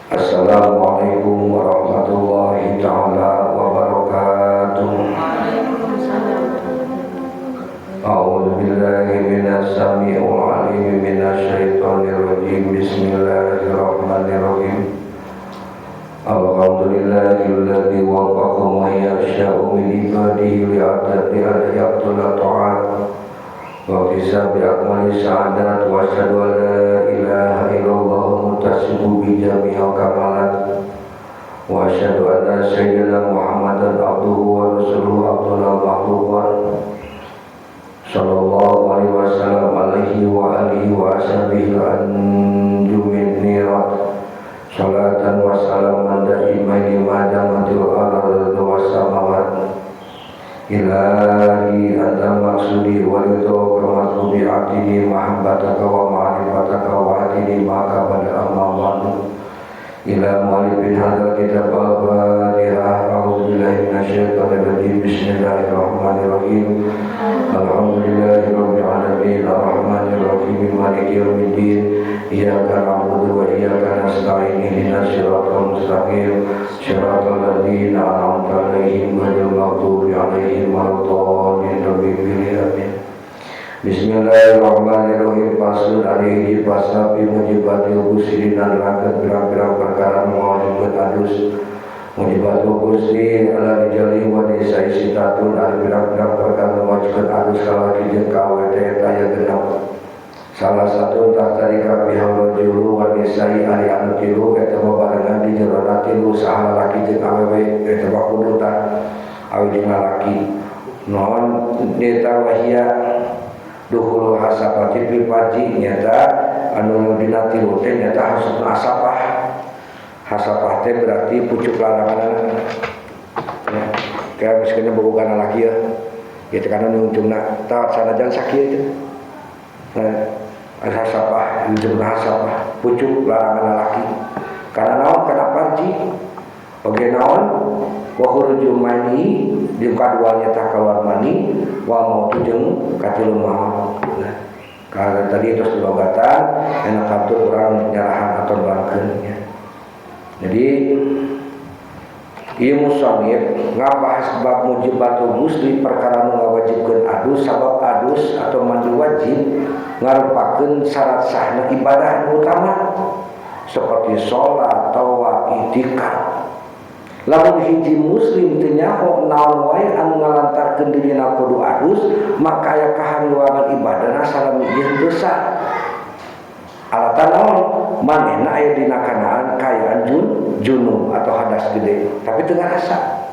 Assalamualaikum warahmatullahi taala wabarakatuh. A'udzu billahi minas samii'il 'aliim minasyaitonir rajim. Bismillahirrahmanirrahim. Alhamdulillahilladzi waffaqa man yasha'u min ibadihi li'adati al-yaqtul ta'at wa kisabi akmali sa'adat wa asyhadu an la ilaha illallah muttasifu bi jami'il kamalat wa asyhadu anna sayyidina Muhammadan abduhu wa rasuluhu abdul makhluqat sallallahu alaihi wasallam alaihi wa alihi wa ashabihi anjumin nirat salatan wa salaman daimaini ma damatil ardu was samawat. Ilahi anta maksudi wa ridho matlubi atini mahabbataka wa ma'rifataka wa atini maka pada amalan ila mu'alifin hadzal kitab al-Fatihah. A'udzu billahi minasyaitonir rajim. Bismillahirrahmanirrahim. Alhamdulillahi rabbil alamin arrahmanir rahim maliki yaumiddin. Iyyaka na'budu wa iyyaka nasta'in ihdinas siratal mustaqim siratal ladzina an'amta 'alaihim ghairil maghdubi 'alaihim waladdallin. Amin. Bismillahirrahmanirrahim. Faslun alaihi fasabi mujibatil ghusli dan rangkeun pirang-pirang perkara mewajibkeun adus. Mujibatul ghusli ala rijali wa nisa'i sitatun ari pirang-pirang perkara mewajibkeun adus kalaki jeung ka awewe teh aya genep. Salah satu tahtarika pihak rajulu wa nisa'i ari anu tilu eta babarengan di jerona tilu saha lalaki jeung awewe eta mah kudu tah awewe jeung lalaki. Naon neta wahia duhul hasapati pipaji nyata anu dina tilu teh nyata hasupna asapah. Hasapah teh berarti pucuk larangan ya. Kayak misalnya bobogan lalaki ya. Gitu kana nungtungna tah sanajan sakieu teh. Nah, hasapah ujungna hasapah pucuk larangan lalaki. Karena naon kana parji. Oge naon wa khuruju mani di kaduanya tah keluar mani wa mautu jeung katilu maut. Nah, karena tadi terus dilogatan enak kantur urang nyarahan atau nerangkeun ya. Jadi ieu musannif ngabahas bab mujibatul ghusli perkara nu ngawajibkeun adus sabab adus atau mandi wajib ngarupakeun syarat sahna ibadah nu utama seperti salat, tawaf, itikaf. Lamun hiji muslim teu nyaho naon wae anu ngalantarkeun dirina kudu adus, maka aya kahariwangan ibadahna salami jeung dosa. Alatan naon manehna aya dina kanaan kayaan junub atau hadas gede, tapi teu ngarasa.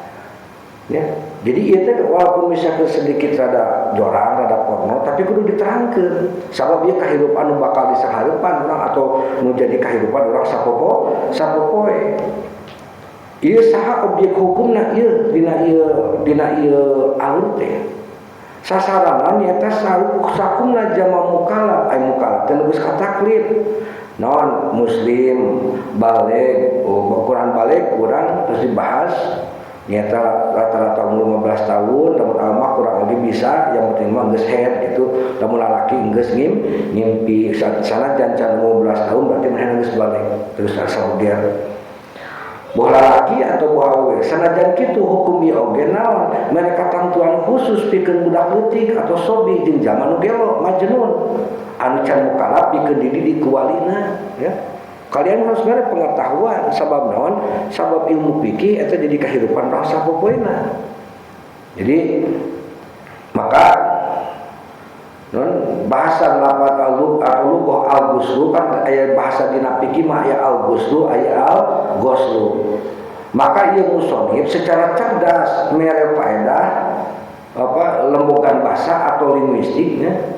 Ya. Jadi ieu teh walaupun misalkan sedikit rada jorang, rada porno, tapi kudu diterangkeun. Sabab ieu kahirupan nu bakal disahareupan urang atau nu jadi kahirupan urang sapopoe. Ieu saha objek hukumna ieu dina ieu alur teh. Sasaranan nyata sakumna jama mukallaf, ai mukallaf teh geus kataklif. Naon muslim balig, oh, kurang balig kurang terus dibahas nyata rata-rata umur 15 tahun, lamun almah kurang lagi bisa, yang penting mah geus head gitu. Lamun lalaki geus ngimpi sanajan can 15 tahun berarti manehna geus balig terus asa dia. Boh lalaki atau boh awewe sanajan kitu hukum ieu oge naon mereka katantuan khusus pikeun budak leutik atau sobi jeung zaman nu gelo majnun anu can mukallaf pikeun dididik ku walina ya. Kalian harus mere pengetahuan sabab naon sabab ilmu fikih eta jadi kahirupan urang sapopoena. Jadi maka non bahasa lafaz al-lughah al-ghuslu kan aya bahasa dina fikih mah aya al-ghuslu aya al-ghuslu. Maka ieu musonif secara cerdas mere faedah apa lembogan bahasa atau linguistiknya.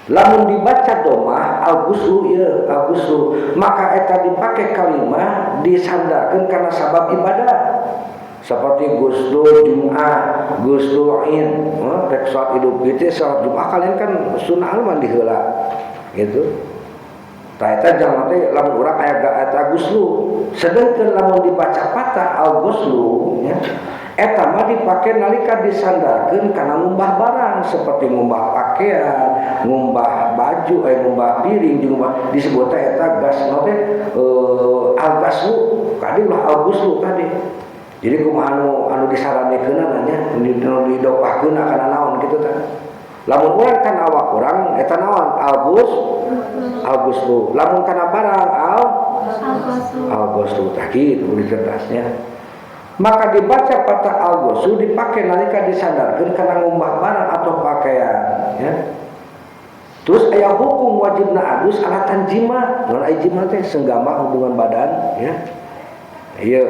Lamun dibaca domah al-ghuslu ieu al-ghuslu maka eta dipake kalimah disandarkeun kana sabab ibadah. Seperti ghuslu Jum'ah, ghuslu Id, rek salat Idul Fitri, salat Jum'ah kalian kan sunnah mandi heula gitu. Tah eta jalma teh lamun urang aya eta ghuslu. Sedengkeun lamun dibaca patah al-ghuslu nya eta mah dipake nalika disandarkeun kana ngumbah barang seperti ngumbah pakaian, ngumbah baju, ngumbah piring, jeung ngumbah disebut teh eta gas teh Al-ghaslu kade, ulah al-ghuslu kade. Jadi kumaha anu anu disaranikeun nya, nu didopahkeun kana naon kitu tah. Lamun urang kana awak urang eta naon? Al-ghus al-ghuslu. Lamun kana barang al al-ghaslu. Tah, kitu di kertasnya. Maka dibaca kata al-ghuslu dipakai nalika disandarkeun kana ngumbah barang atau pakaian ya. Terus aya hukum wajibna adus alatan jima. Naon aya jima teh? Senggama, hubungan badan ya. Iya.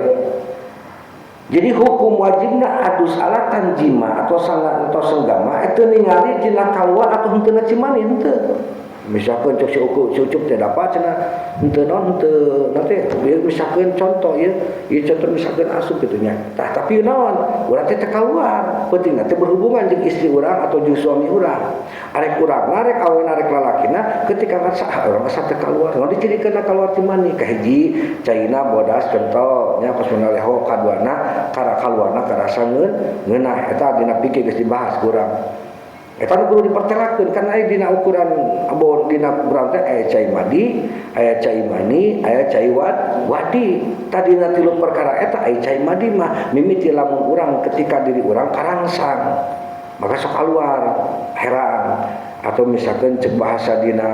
Jadi hukum wajibna adus alatan jima atau sangat atau senggama itu ningali dina kaluar atau henteu cimani henteu. Misalkan cek si ucup, si ucup teh dapat cenah henteu naon, henteu nanti misalkan contoh ya, ieu contoh misalkan asup gitu nya. Tah, tapi naon urang teh teu kaluar, penting teh berhubungan jeung istri urang atau jeung suami urang. Arek urang arek awewe arek lalakina, ketika ngerasa ah, urang asa teu kaluar. Naon dicirikeun kaluar ti mani? Kahiji, caina bodas kental nya kos leho, kaduana kara kaluarna karasa ngeunah. Eta dina fikih geus dibahas kurang. Eta nu kudu dipertelakeun karena aya dina ukuran abon, dina ukuran teh aya cai madi, aya cai mani, aya cai wadi. Tadina tilu perkara eta, aya cai madi mah mimiti lamun urang ketika diri urang karangsang maka sok keluar herang, atau misalkan cek bahasa dina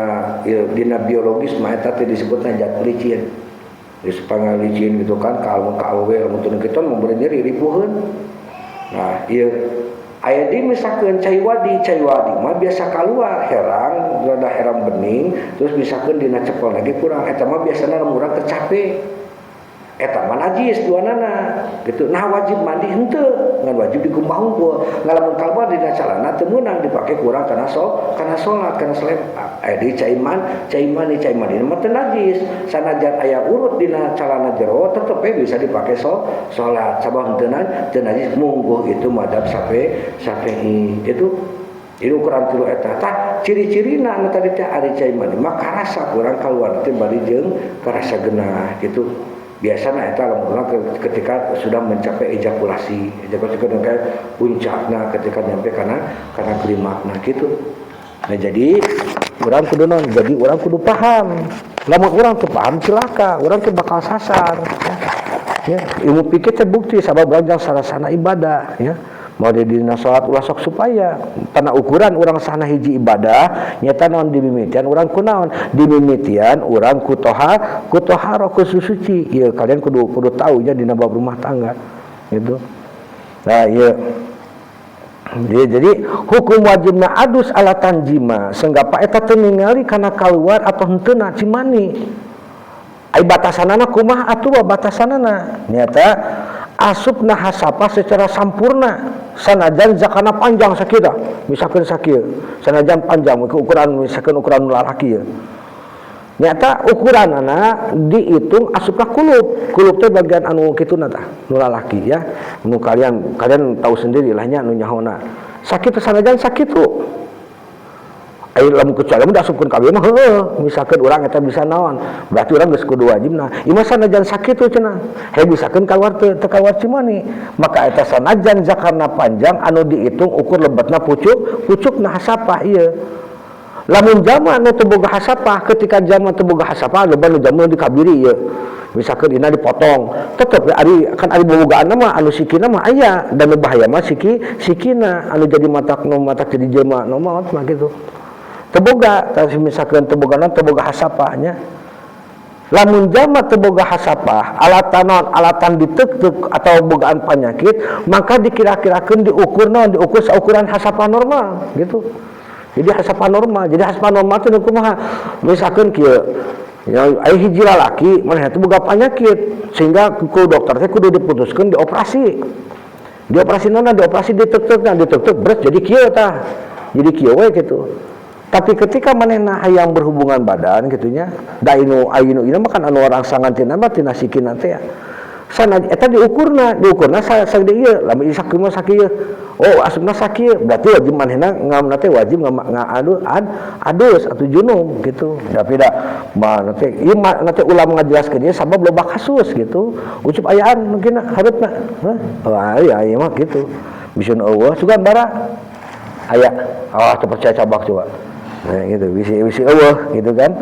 dina biologis mah eta teh disebutna zat licin. Di supaya licin gitu kan, kalau ka awewe lamun teu kitu memberi nyeri, ripuheun. Nah, ieu aya di misalkan cai wadi. Cai wadi mah biasa keluar herang, rada herang bening, terus misalkan dina cepol lagi kurang. Eta mah biasana lamun urang tercapek, eta mah najis duanana gitu. Nah, wajib mandi henteu, ngan wajib dikumbah hungkul. Ngalamun kalbar dina calana teu meunang dipake kurang kana so kana salat, kana selempak. Aya di cai man cai mani. Cai mani mah teu najis, sanajan aya urut dina calana jero tetep we bisa dipake so salat, sabab henteu teu najis. Mungguh itu madzhab Syafi'i itu. Ini ukuran tilu eta. Tah, ciri-cirina anu tadi teh, ari cai mani mah karasa kurang kaluar teh bari jeung karasa genah gitu. Biasanya eta lamun urang ketika sudah mencapai ejakulasi, ejakulasi kan kayak puncakna ketika nyampe karena klimaksna gitu. Nah, jadi urang kudu naon? Jadi urang kudu paham. Lamun urang teu paham, cilaka, urang teh bakal sasar ya. Ya, ilmu fikih teh bukti sabab urang sarasana ibadah ya. Mau di dina salat ulah sok supaya karena ukuran urang sana hiji ibadah nyata naon, dimimitian urang ku naon, dimimitian urang ku toha, ku toharo, ku suci. Ya, kalian kudu kudu tahu nya dina bab rumah tangga gitu. Nah, iya. Jadi hukum wajibna adus alatan jima senggapa eta teu ningali kana kaluar atau henteu cimani. Ai batasanana kumaha atuh? Batasanana nyata asupna hasapah secara sampurna, sanajan zakana panjang sakitu, misalkan sakieu, sanajan panjang ukuran, misalkan ukuran lalaki ya, nyata ukuranana dihitung asupna kulup. Kulup teh bagian anu kitu tah nu lalaki ya, nu kalian kalian tahu sendiri lah nya, nu nyahona sakitu, sanajan sakitu. Ayo, lamun kecuali mun diasupkeun kabeh mah heueuh, misalkan urang eta bisa naon, berarti urang geus kudu wajibna. Ieu mah sanajan sakitu cenah he misalkan keluar teu teu keluar cimani, maka eta sanajan zakarna panjang anu dihitung ukur lebetna pucuk, pucukna hasapah ieu. Lamun jalma anu teu boga hasapah, ketika jalma teu boga hasapah, loba nu jalma dikabiri ieu, misalkan dina dipotong tetep ya, ari kan ari bobogaan mah anu sikina mah aya, dan nu bahaya mah siki sikina anu jadi matak, nu matak jadi jelema nu maot mah gitu. Teboga tadi, misalkan teboga non teboga hasapahnya. Lamun jalma teboga hasapah alatan non alatan ditek-tek atau bogaan penyakit, maka dikira-kirakan diukur non diukur seukuran hasapah normal gitu. Jadi hasapah normal, jadi hasapah normal itu kumaha? Misalkan kieu ya, aya hiji lalaki maneh teh boga penyakit sehingga ku dokter teh kudu diputuskeun dioperasi. Dioperasi nona, dioperasi ditek-tek, nah ditek-tek beres jadi kieu tah, jadi kieu we gitu. Tapi ketika manehna hayang berhubungan badan gitunya, da inu ainu ieu mah kan anu rangsangan tina mah tina sikina teh ya. Sana eta diukurna, diukurna sagede ieu, lamun ieu sakieu mah sakieu. Oh, asupna sakieu, berarti wajib manehna ngamna teh wajib ngadu adus atau junub gitu. Tapi da mah teh ieu mah teh ulama ngajelaskeun ieu sabab loba kasus gitu. Ucup ayaan mungkin hareupeuna. Hah? Oh, iya ieu mah gitu. Bisa eueuh sugan bara. Aya, oh, teu percaya cabak coba. Nah, gitu, bisi bisi eueuh gitu kan.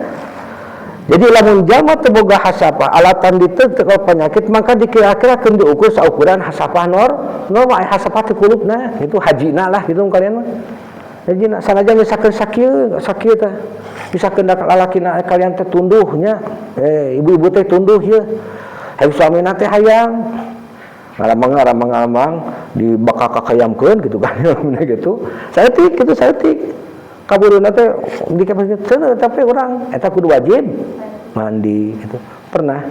Jadi lamun jalma teu boga hasapah alatan diteuk penyakit, maka dikira-kirakeun diukur saukuran hasapah normal, hasapah teh kulupna itu hajina lah gitu kalian mah. Jadi sanajan misalkan sakieu sakieu teh, misalkan lalakina kalian teh tunduhnya, ibu-ibu teh tunduh ye, hayang suamina teh hayang ngaramang ngaramang ngaramang dibakal kakayamkeun gitu kan gitu. Saeutik gitu, saeutik kaburuna teh dikapasikeun, tapi urang eta kudu wajib mandi gitu. Pernah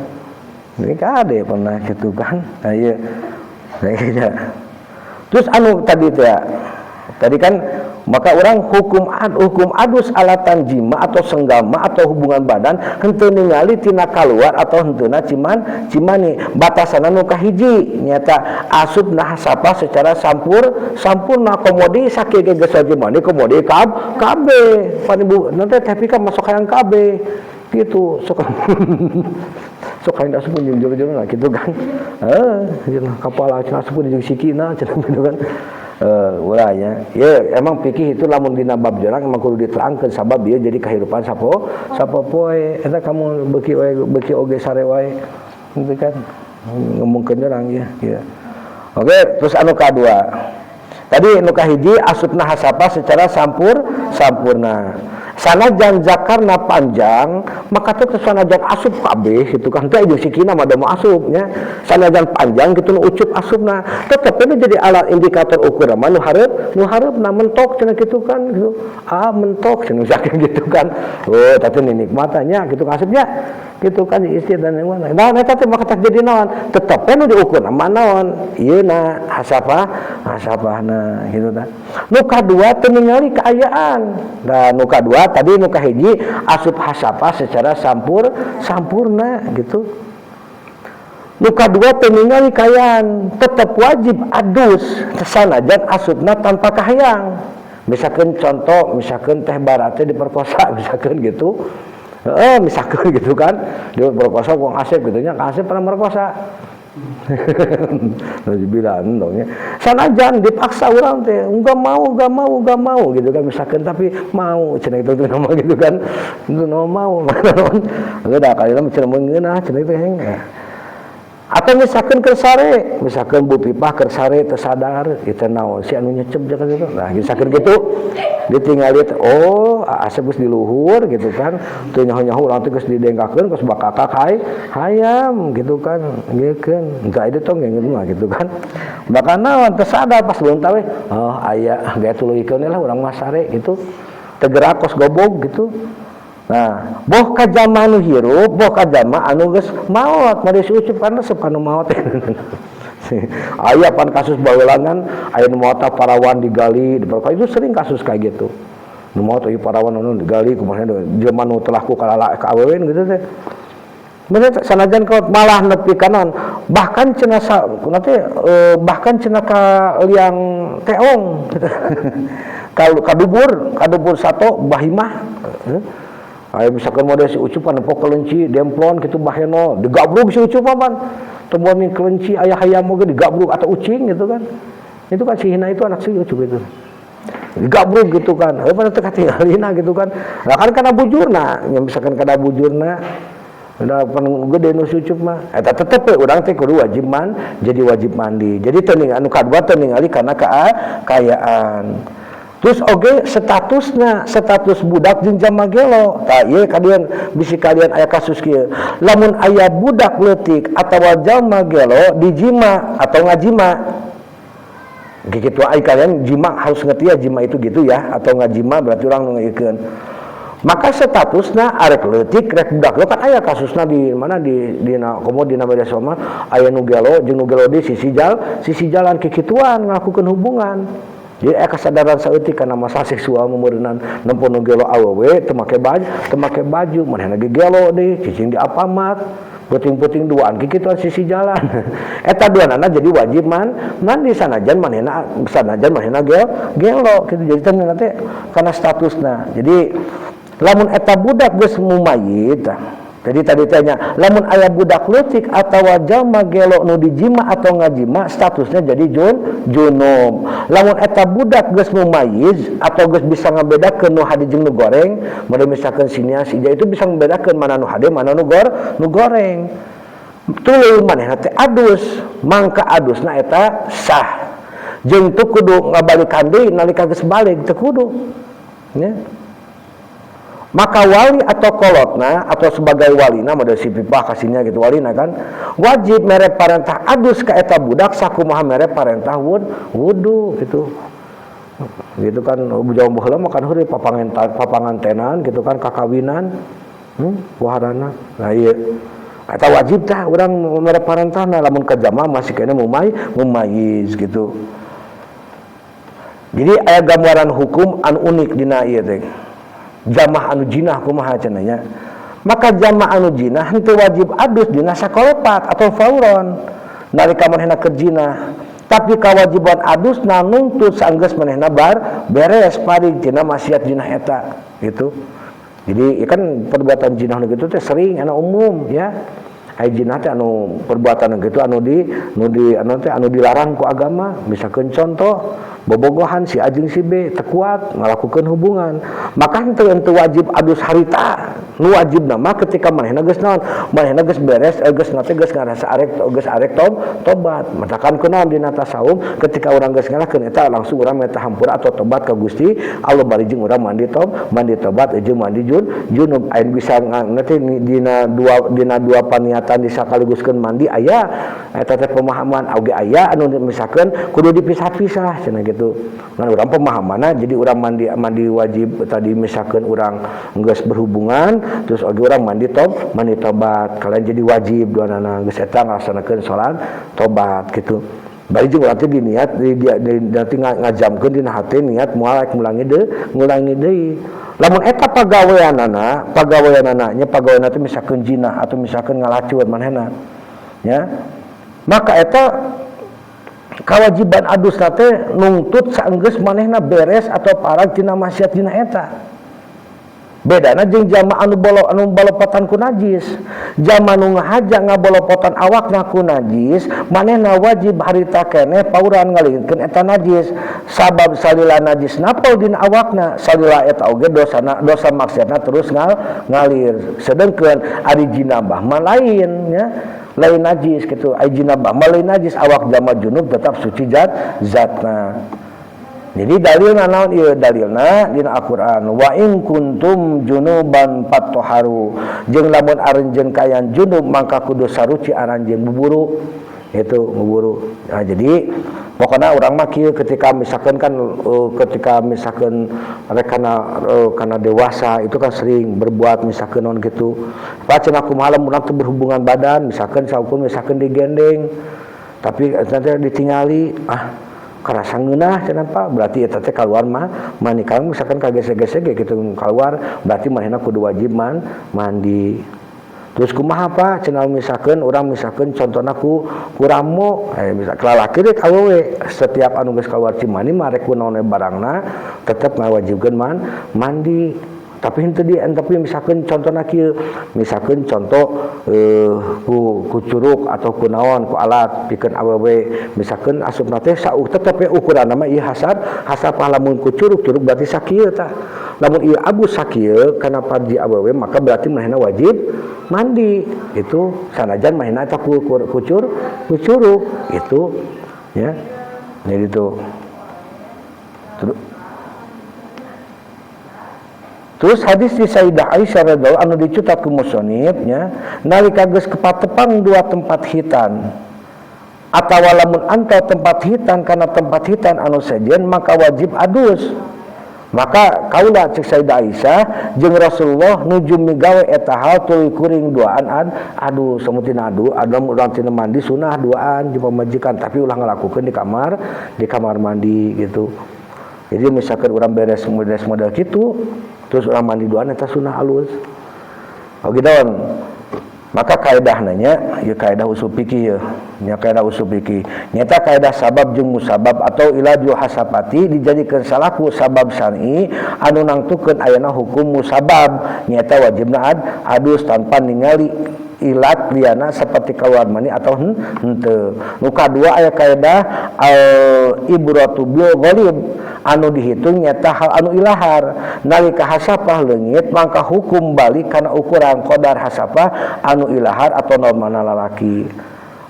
ini kade pernah gitu kan. Nah, iya. Nah, iya. Terus anu tadi teh, tadi kan maka orang hukum adus alatan jima atau senggama atau hubungan badan henteu ningali tina kaluar atau henteuna cimani. Batasan anu kahiji nyata asupna hasapah secara sampurna, komo deui sakieu ge geus wajib mandi, komo deui kabeh pan ibu nanti tapi kan masuk hayang kabeh gitu, sok sok hayang asup jeung jero-jero lah gitu kan, eh kapala cenah asup jeung sikina cenah gitu kan. Ulah nya ya, emang fikih itu lamun dina bab jorang emang kudu diterangkeun, sabab ieu jadi kehidupan sapopoe eta kamu beuki wae beuki oge sare wae gitu kan ngomongkeun jorang ya, ya. Oke, terus anu kadua tadi, nu kahiji asupna hasapah secara sampurna sanajan zakarna panjang, maka teh sanajan asup kabeh gitu kan teh jeung sikina mah da asup nya, sanajan panjang gitu nu ucup asupna tetep ini jadi alat indikator ukuran mah nu hareupna mentok cenah gitu kan gitu, ah mentok cenah misalkan gitu kan. Oh, tapi ini nikmatnya gitu asupnya gitu kan istri dan yang mana. Nah, eta teh maka tak jadi naon, tetep nu diukur mah naon ieu na hasapah hasapahna gitu tah. Nu kadua teu ningali kaayaan. Nah, nu kadua tadi, nu kahiji asup hasapah secara sampurna gitu, nu kadua teu ningali kaayaan, tetep wajib adus sanajan asupna tanpa kahayang. Misalkan contoh, misalkan teh baratnya diperkosa misalkan gitu, misalkan gitu kan diperkosa wong Asep gitu nya. Asep pernah merkosa. Bilang dong ya, sanajan dipaksa orang teh enggak mau, enggak mau, enggak mau gitu kan misalkan, tapi mau cenah itu nama gitu kan, itu nama mau udah kali ini cenah mengeunah cenah itu. Atau misalkan keur sare, misalkan Bu Pipah keur sare tersadar itu naon si anu nyecep jangan gitu. Nah, misalkan gitu ditinggali, oh Asep geus di luhur gitu kan, teu nyaho-nyaho urang teh geus didengkakeun geus bakakak hayam gitu kan, ngeukeun henteu aya tong mah gitu kan. Bahkan naon tersadar pas belum tahu, oh aya gaya tuluykeun lah urang mah sare gitu, tegerak kos gobog gitu. Nah, boh ka jalma anu hirup, boh ka jalma anu geus maot, mari si Ucup kan resep anu maot. Aya pan kasus baheula, aya nu maot parawan digali, diperkosa, itu sering kasus kayak gitu. Nu maot ieu parawan anu digali kumaha jelema nu telah ku kalala ka awewe gitu teh. Bener sanajan kau malah nepi kanan, bahkan cenah nanti bahkan cenah ka liang teong gitu. Kalau kadubur sato bahimah. Ayo misalkan model si Ucup kan nempo kelenci demplon gitu baheno digabrug si Ucup pan temuan kelenci ayah hayam oge digabrug atau ucing gitu kan. Itu kan si Hina itu anak si Ucup itu digabrug gitu kan, heuh pada teu katingalina gitu kan. Nah kan kana bujurna nya, misalkan kana bujurna udah pan gede nu si Ucup mah eta tetep we urang teh kudu wajib jadi wajib mandi. Jadi teu anu kadua teu ningali kana kaayaan. Terus oge statusna, status budak jeung jalma gelo. Tah ieu kalian bisi kalian aya kasus kieu, lamun aya budak leutik atawa jalma gelo dijima atau ngajima gitu, ai kalian jima harus ngerti ya, jima itu gitu ya, atau ngajima berarti orang nu ngeukeun, maka statusna arek leutik rek budak gelo kan aya kasusna di mana di komo dina media sosial, aya nu gelo jeung nu gelo di sisi jalan kikituan ngalakukeun hubungan. Jadi aya kesadaran saeutik kana masalah seksual meureunan nempo nu gelo awewe teu make baju, manehna ge gelo deui cicing di Alfamart peuting-peuting duaan kikituan sisi jalan. Eta duanana jadi wajib mandi sanajan manehna gelo gitu. Jadi teh nanti karena statusna, jadi lamun eta budak geus mumayyiz. Jadi tadi tanya, lamun aya budak leutik atawa jalma gelo nu dijima atau ngajima statusnya jadi junub. Lamun eta budak geus mumayyiz atau geus bisa ngabedakeun nu hade jeung nu goreng, mun misalkan sinia si itu bisa membedakeun mana nu hade mana nu goreng. Tuluy manehna teh adus, mangka adusna eta sah. Jeung teu kudu ngabalikan deui nalika geus balik teu kudu. Nya. Maka wali atau kolotna atau sebagai walina model si pipah kasihnya gitu walina kan wajib mere parentah adus ka eta budak sakumaha mere parentah wudu gitu. Gitu kan jauh baheula mah kan heureuy papangantenan gitu kan kakawinan. Waharana. Nah ieu eta wajib tah urang mere parentahna lamun ka jamaah masih kena mumayyiz gitu. Jadi aya gambaran hukum anu unik dina ieu teh. Jamah anu jinah kumaha cenah nya. Maka jamah anu jinah henteu wajib adus dina sakolopat atau fauron nalika manehna keur jinah. Tapi kewajiban adusna nungtut saenggeus manehna bar beres parig tina maksiat jinah eta gitu. Jadi ya kan perbuatan jinah nu kitu teh sering anu umum ya. Ai jinah teh anu perbuatan gitu anu di nu di anu teh anu dilarang ku agama. Misalkan contoh bobogohan si A jeung si B teu kuat ngalakukeun hubungan, maka henteu wajib adus harita. Nu wajibna mah ketika manehna geus naon, manehna geus beres geus nate geus ngarasa arek geus arek tobat. Matakan kunaon dina tasawuf ketika urang geus ngalakeun eta langsung urang minta hampura atau tobat ka Gusti Allah bari jeung urang mandi tobat jeung mandi junub. Aya bisa nanti dina dua paniatan disakaliguskeun mandi aya eta teh pemahaman oge aya anu misalkeun kudu dipisah-pisah cenah gitu. Nah, urang pemahamanna jadi urang mandi wajib tadi misalkeun urang geus berhubungan terus oge urang mandi tobat kalian jadi wajib duanana geus eta ngalaksanakeun salat tobat gitu. Bari jeung urang teh diniat nanti ngajamkeun dina hati niat moal rek ngulangi deui. Lamun eta pagaweanana nya pagaweanana teh misalkeun jinah atau misalkeun ngalacur manehna nya, maka eta kewajiban adusna teh nungtut saenggeus manehna beres atau parag tina maksiat dina eta. Bedana jeung jama anu bolopotan ku najis. Jama nu ngahaja ngabolopotan awakna ku najis, manehna wajib harita keneh pauran ngalingkeun eta najis. Sabab salila najis napel dina awakna, salila eta oge dosa maksiatna terus ngalir. Sedengkeun ari jinabah mah lain nya, lain najis gitu. Ari jinabah mah lain najis, awak jama junub tetap suci zatna. Jadi dalilna naon ieu dalilna dina Al-Qur'an, wa in kuntum junuban fattoharu, jeung lamun aranjeun kayan junub mangka kudu saruci aranjeun buburu itu buburu. Nah, jadi pokoknya urang mah kieu ketika misalkan kan ketika misalkan rek kana dewasa itu kan sering berbuat misalkan non gitu. Pak cenah kumaha lamun urang teu berhubungan badan misalkan saukur misalkan digendeng tapi nanti ditingali karasa ngeunah cenah Pak, berarti eta teh kaluar mah mandi kang misalkan kagesek-gesek gitu keluar berarti manehna kudu wajib mandi. Terus kumaha Pak cenah misalkan urang misalkan contohna ku ramo misal lalaki rek awewe setiap anu geus kaluar cimani mah rek kunaon barangna tetep ngawajibkeun mandi. Tapi henteu di tapi misalkan contohna kieu misalkan contoh ku curug atau ku naon ku alat pikeun awewe misalkan asupna teh tetep we ukuranna mah ieu hasab lamun ku curug berarti sakieu tah. Lamun ieu abus sakieu kana parji awewe maka berarti manehna wajib mandi itu sanajan manehna eta ku curug itu ya. Jadi itu terus hadis di Sayyidah Aisyah radhiyallahu anha dicutat ku musonib nya nalika geus kepatepang dua tempat hitan atawa lamun anta tempat hitan kana tempat hitan anu sejen maka wajib adus. Maka kaula cek Sayyidah Aisyah jeung Rasulullah nuju migawe eta hal tuluy kuring duaan adu samutina adu adu urang tina mandi sunah duaan jeung pamajikan tapi ulah ngalakukeun di kamar mandi gitu. Jadi misalkan urang beres model kitu terus urang mandi duaan eta sunah alus. Oh gitu. Maka kaedahna nya ieu kaedah usul fikih ieu. Nya kaidah usul fikih nyata kaidah sabab jeung musabab atau ilaju hasapati dijadikeun salaku sabab syar'i anu nangtukeun ayana hukum musabab nyata wajibna adus tanpa ningali ilat liana seperti keluar mani atau henteu. Nu kadua aya kaidah al ibratu bil ghalib anu dihitung nyata hal anu ilahar nalika hasapah leungit mangka hukum balik kana ukuran qadar hasapah anu ilahar atau normalna lalaki.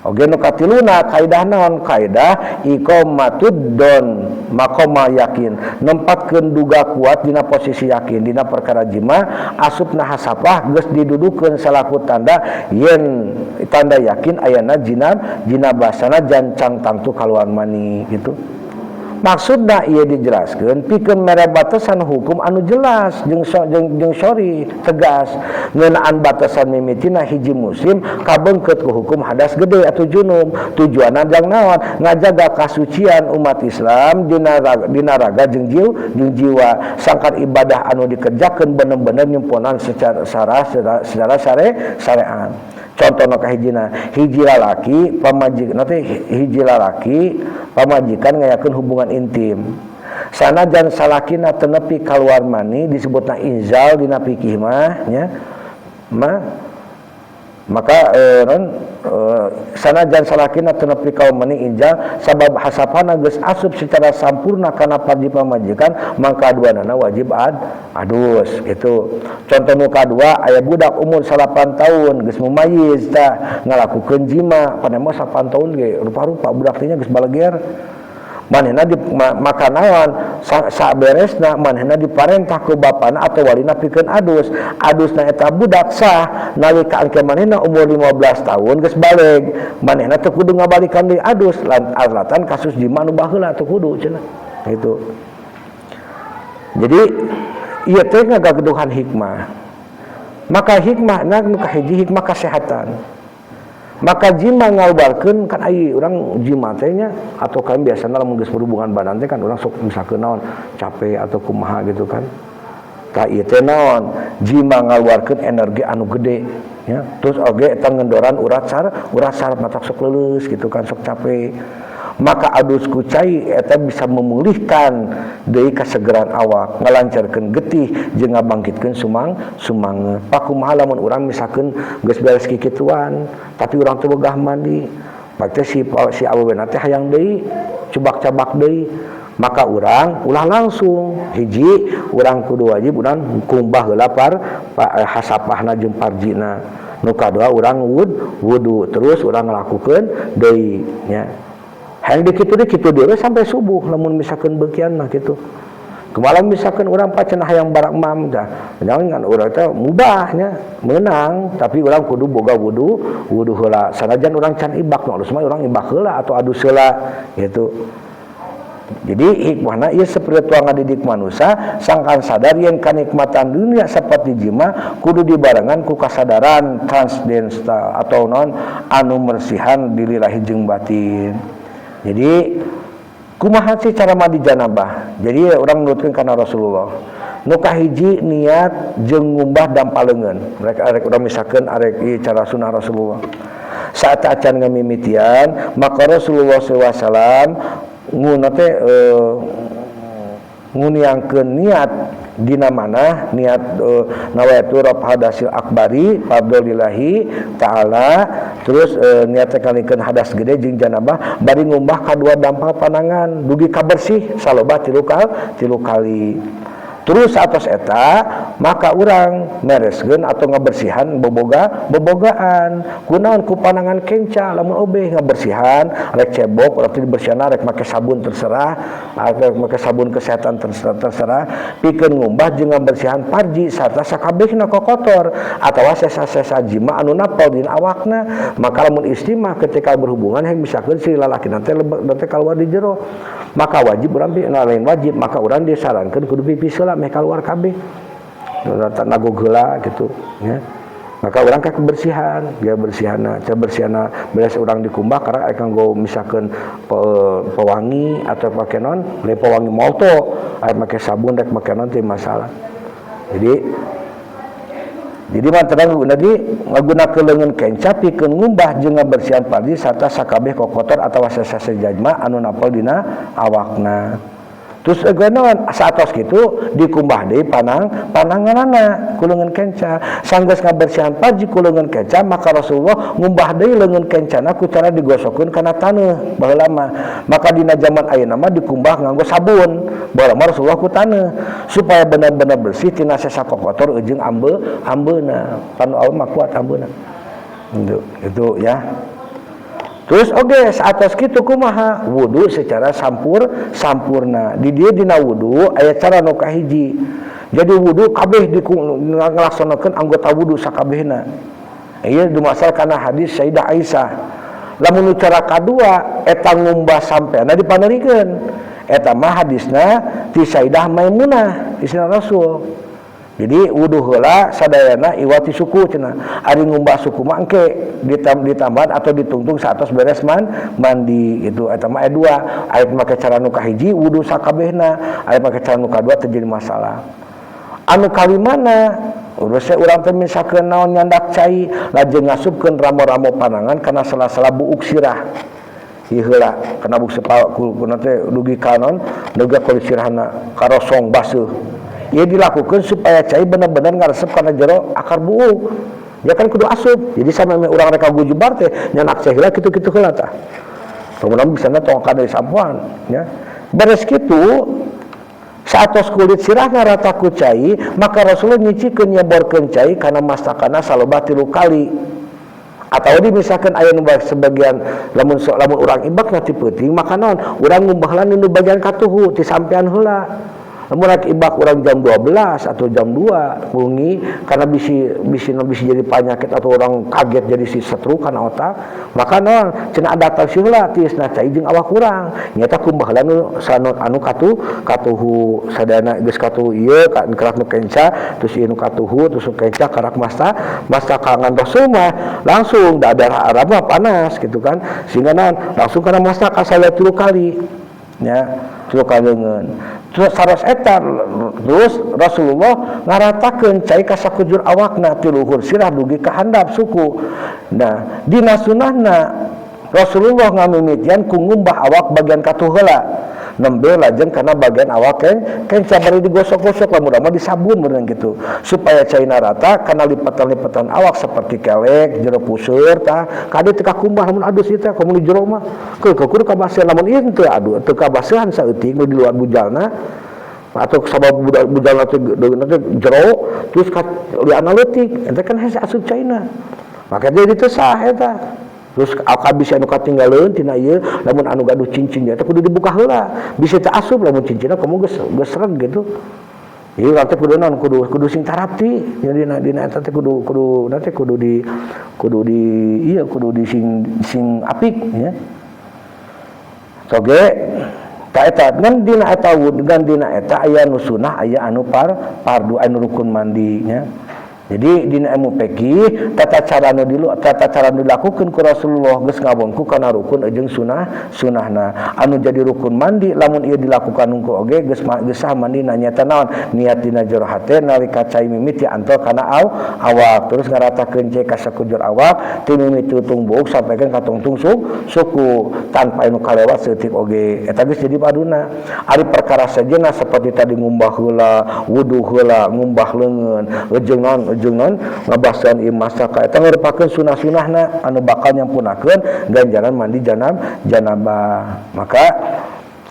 Oge nu katiluna kaidah naon kaidah iqamatud don maqama yakin nempatkeun duga kuat dina posisi yakin dina perkara jima asupna hasapah geus didudukeun salaku tanda yen tanda yakin ayana jinab jinabah sanajan can tangtu kaluar mani gitu. Maksudna ieu dijelaskeun pikeun mere batasan hukum anu jelas jeung jeung sori tegas ngeunaan batasan mimitina hiji musim kabeungkeut ku hukum hadas gede atau junub tujuanna jang naon ngajaga kasucian umat Islam dina raga jeung jiwa sangkan ibadah anu dikerjakeun bener-bener nyemponan secara secara syariat. Contohna kahijina hiji lalaki pamajikan teh hiji lalaki pamajikan ngayakeun hubungan intim sanajan salakina teu nepi kaluar mani disebutna inzal dina fikih mah nya maka sanajan salakina teu nepi kaluar mani inzal sabab hasapana geus asup secara sampurna kana parji pamajikan mangka duanana wajib adus gitu. Contoh nu kadua aya budak umur 8 tahun geus mumayyiz tah ngalakukeun jima padahal mah 8 tahun ge rupa-rupa budak teh nya geus baleger manehna di maka naon saberesna manehna diparentah ku bapana atau walina pikeun adus adusna eta budak sah nalika angke manehna umur 15 tahun geus baleg manehna teu kudu ngabalikan deui adus alatan kasus jima nu baheula teu kudu cenah gitu. Jadi ieu teh ngagaduhan hikmah maka hikmahna nu kahiji hikmah kesehatan. Maka jima ngaluarkeun kan ai urang jima teh nya atau kan biasana lamun geus berhubungan badan teh kan urang sok misalkeun naon capek atau kumaha gitu kan. Tah ieu teh naon jima ngaluarkeun energi anu gede nya terus oge eta ngendoran urat saraf matak sok leuleus gitu kan sok capek. Maka adus ku cai eta bisa memulihkan deui kasegeran awak ngalancarkeun getih jeung ngabangkitkeun sumangeut. Pakumaha lamun urang misalkeun geus beres kikituan tapi urang teu bogah mandi teh si awewena teh hayang deui cubak-cabak deui maka urang ulah langsung hiji urang kudu wajib urang kumbah heula hasapahna jeung parjina nu kadua urang wudu terus urang ngalakukeun deui nya. Hayang dikitu deui kitu deui sampai subuh lamun misalkeun beukian mah kitu. Kumaha misalkeun urang pacenah hayang barak mam tah jangan urang teh mubah nya meunang tapi urang kudu boga wudu wudu heula sanajan urang can ibak nu alus mah urang ibak heula atau adus heula gitu. Jadi hikmahna ieu spiritual ngadidik manusia sangkan sadar yen kanikmatan dunia seperti jima kudu dibarengan ku kasadaran transdental atau non anu mersihan diri lahir jeung batin. Jadi kumaha sih cara mandi janabah? Jadi orang nurutkeun kana Rasulullah. Nu kahiji niat jeung ngumbah dampal leungeun. Rek arek urang misalkeun arek ieu cara sunah Rasulullah. Saat acan ngamimitian maka Rasulullah sallallahu alaihi wasallam nguna teh nguniangkeun niat dina mana niat nawaitu raf hadasil akbari fadlillahi taala terus niat teh kalikeun hadas gede jeung janabah bari ngumbah kadua dampal panangan dugi kabersih saloba tilu kali. Terus atas eta maka urang mereskeun atau ngabersihan bobogaan kunaon ku panangan kenca lamun obeh ngabersihan rek cebok urang teh dibersihanna rek make sabun terserah rek make sabun kesehatan terserah pikeun ngumbah jeung ngabersihan parji sarta sakabehna kokotor atawa sesa-sesa jima anu napel dina awakna maka lamun istri mah ketika berhubungan hayang misalkeun si lalaki teh kaluar di jero maka wajib urang lain wajib maka urang disarankeun kudu pipis heula meh kaluar kabeh nagog heula gitu nya. Maka urang ka kebersihan dia bersihana cara bersihana beres urang dikumbah karena aya kanggo misalkeun pewangi atau pake naon le pewangi molto aya make sabun rek make naon teu masalah. Jadi Jadi mantaran di ngagunakeun leungeun kenca pikeun ngumbah jeung ngabersihan parji sarta sakabeh kokotor atawa sesa jajma anu napel dina awakna. Terus naon saatos kitu dikumbah deui pananganana ku leungeun kenca. Sanggeus ngabersihan parji ku leungeun kenca maka Rasulullah ngumbah deui leungeun kencana ku cara digosokkeun kana taneuh baheula mah. Maka dina zaman ayeuna mah dikumbah nganggo sabun. Baheula mah Rasulullah ku taneuh supaya benar-benar bersih tina sesa kokotor jeung ambeuna. Pan awak mah kuat ambeuna. Itu ya. Terus oge atas kitu kumaha wudu secara sampurna. Di dieu dina wudu aya cara nu kahiji. Jadi wudu kabeh ngalaksanakeun anggota wudu sakabehna. Ieu dumasar kana hadis Sayyidah Aisyah. Lamun cara kadua eta ngumbah sampeana dipanerikeun. Eta mah hadisna ti Sayyidah Maimunah istri Rasul. Jadi wudu heula sadayana iwati suku cenah. Ari ngumbah suku mah engke ditambahan atau ditungtung saatos beres mandi itu eta mah aya dua. Aya make cara nu kahiji wudu sakabehna, aya make cara nu kadua teu jadi masalah. Anu kalimana urus urang teh misalkeun naon nyandak cai lajeng ngasupkeun ramo-ramo panangan kana sela-sela buuk sirah. Ieu heula kana buuk kuna teh dugi ka naon dugi ka sirahna karosong baseuh. Ia dilakukan supaya cai benar-benar ngaresep karena jero akar buuk. Ya kan kudu asup. Jadi sama urang reka gujubar teh nyanak cai heula kitu-kitu heula tah. Kemudian bisa tong kana disampuan ya. Beres kitu saatos kulit sirahna rata ku cai, maka Rasulullah nyicikeun nyeborkeun cai kana mastakana saloba 3 kali. Atau dimisalkan aya nu sebagian lamun urang ibak ti peuting maka naon urang ngumbahlan nu bagian katuhu ti sampean heula. Lamun rek ibak urang jam 12 atau jam 2 wengi karena bisi jadi penyakit atau orang kaget jadi si stroke kana otak maka naon cenah adaptasi heula tiisna cai jeung awak urang nyata kumbahlan nu sanot anu katuhu sadayana geus katuhu ieu karak nu kenca terus ieu nu katuhu terus nu kenca karak masta ka ngantos mah langsung da darah Arab mah panas gitu kan sehingga naon langsung kana masta ka 3 kali nya 3 kali leungeun. Terus saros eta terus Rasulullah ngaratakeun cai ka sakujur awakna ti luhur sirah dugi ka handap suku. Nah, dina sunahna Rasulullah ngamimitian ku ngumbah awak bagian katuh heula. Nembe lajeng kana bagian awak kenca bari digosok-gosok lamun mah disabun beurang kitu supaya caina rata kana lipatan-lipatan awak seperti kelek, jero puseur tah kade teu kakumbah lamun adus ieu teh komo di jero mah keukeuh kudu kabasehan lamun ieu teu adu teu kabasehan saeutik nu di luar bujalna atau sabab bujalna teh jero terus ka liana leutik eta kan hese asup caina maka jadi teu sah eta. Terus kabis anu katinggaleun tina ieu lamun anu gaduh cincin eta kudu dibuka heula bisa teu asup lamun cincinna komo geus sreg gitu. Ieu teh kudu naon kudu sing tarapti nya dina eta teh kudu nanti kudu di ieu kudu di sing apik nya. Soge ta eta ngan dina eta ngan dina eta aya nu sunah aya anu fardu anu rukun mandi nya. Jadi dina ilmu fikih tata cara nu dilakukeun ku Rasulullah geus ngawongku kana rukun jeung sunahna. Anu jadi rukun mandi lamun ieu dilakukan hungku oge geus sah mandina nyata naon niat dina jero hate nalika cai mimiti antol kana awak terus ngaratakeun cai ka sakujur awak ti mimiti tungtung buuk sampaikan ka tungtung suku tanpa anu kalewat saeutik oge eta geus jadi paduna. Ari perkara sejenna seperti tadi ngumbah heula wudu heula ngumbah leungeun jeung naon jeung ngabasan ieu masaka eta ngarupakeun sunah-sunahna anu bakal nyampunakeun ganjaran mandi janabah. Maka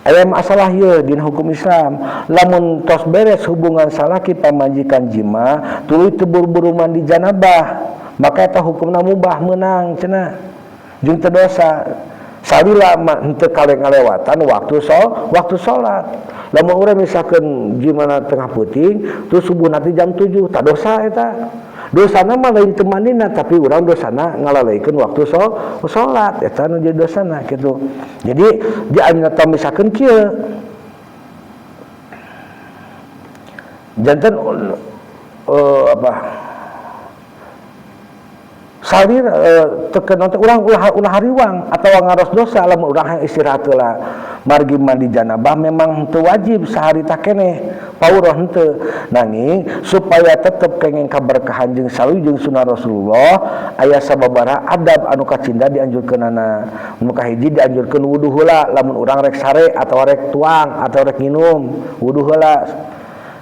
aya masalah ieu dina hukum Islam lamun tos beres hubungan salaki pamajikan jima tuluy teu buru-buru mandi janabah maka eta hukumna mubah meunang cenah jeung teu dosa salila henteu ngalewatan waktu salat. Lamun urang misalkeun jimana tengah peuting terus subuh nanti jam 7 tak dosa eta. Dosana mah lain teu mandina tapi urang dosana ngalaleikeun waktu salat eta nu jadi dosana kitu. Jadi di anu misalkeun kieu janten apa salir teu urang ulah hariwang atawa ngaros dosa lamun urang hayang istirahat heula. Margi mandi janabah memang teu wajib saharita keneh pauroh henteu, nanging supaya tetep kenging kaberkahan jeung sawi jeung sunah Rasulullah aya sababaraha adab anu kacinda dianjurkeunana. Nu kahiji dianjurkeun wudu heula lamun urang rek sare atau rek tuang atau rek nginum wudu heula.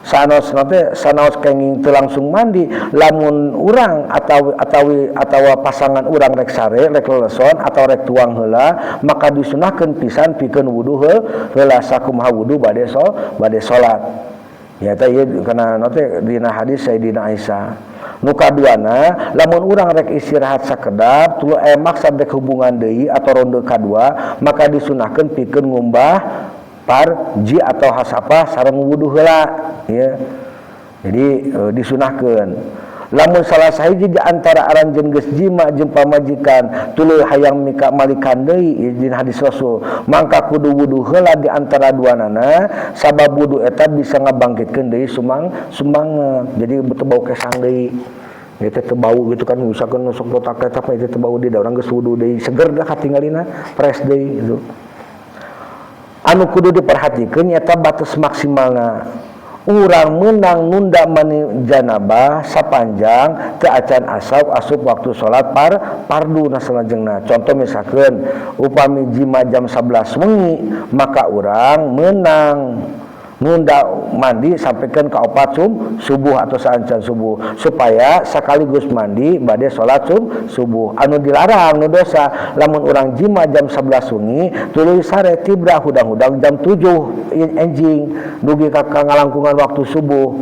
Sanaos nanti sanaos kenging teu langsung mandi lamun urang atau atawi atawa pasangan urang rek sare rek leleson atau rek tuang heula maka disunahkeun pisan pikeun wudu heula sakumaha wudu bade bade salat. Ya teh ieu kana nanti dina hadis Sayyidina Aisyah. Nu kaduana lamun urang rek istirahat sakedap tuluy aya maksad rek hubungan deui atau ronde kadua maka disunahkeun pikeun ngumbah parji atau hasapah sareng wudu heula ya. Jadi disunahkeun lamun salah sahiji di antara aranjeun geus jima jeung pamajikan tuluy hayang mika malikan deui dina hadis Rasul mangka kudu wudu heula di antara duanana sabab wudu eta bisa ngabangkitkeun deui sumanget. Jadi teu bau kesang deui eta teu bau gitu kan misalkan nusuk botak eta mah itu teu bau deui da urang geus wudu deui seger dah katinggalina fresh deui gitu. Anu kudu diperhatikeun nyata batas maksimalna urang menang nunda mani janabah sapanjang teu acan asup waktu salat pardu na salajengna. Contoh misalkan upami jima jam 11 wengi maka urang menang nunda mandi sampaikan ke opat subuh atau saancan subuh supaya sekaligus mandi bade salat subuh. Anu dilarang nu dosa lamun urang jima jam 11 wengi tuluy sare tibra hudang-hudang jam 7 enjing dugi ka ngalangkungan waktu subuh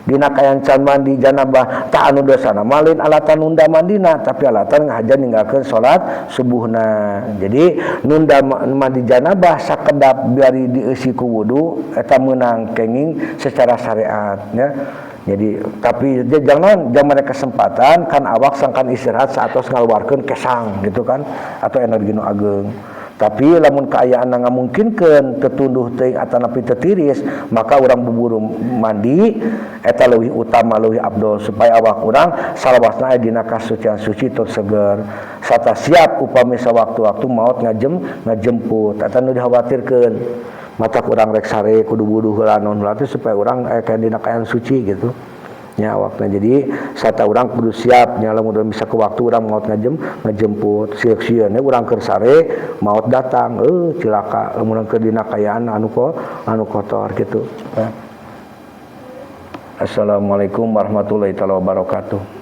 dina kayan can mandi janabah tak anu dosana malin alatan nunda mandina tapi alatan ngahaja ninggalkeun salat subuhna. Jadi nunda mandi janabah sakedap biari dieusi ku wudu eta meunang kenging secara syariat ya. Jadi tapi jangan jangan kesempatan kan awak sangkan istirahat saatos ngaluarkeun kesang gitu kan atau energi nu ageung. Tapi lamun kaayaan ngamungkinkeun tetunduh teuing atanapi teu tiris maka urang buburu mandi eta leuwih utama leuwih abdol supaya awak urang salawasna aya dina kasucian suci tur seger sarta siap upami sawaktu-waktu maot ngajemput eta nu dikhawatirkeun matak urang rek sare kudu wudu heula naon heula teh supaya urang aya dina kaayaan suci gitu nya awakna. Jadi sarta urang kudu siap nya lamun bisa ke waktu urang maot ngajemput sieuk-sieun urang keur sare maot datang cilaka lamun keur dina kaayaan anu kotor gitu. Assalamualaikum warahmatullahi taala wabarakatuh.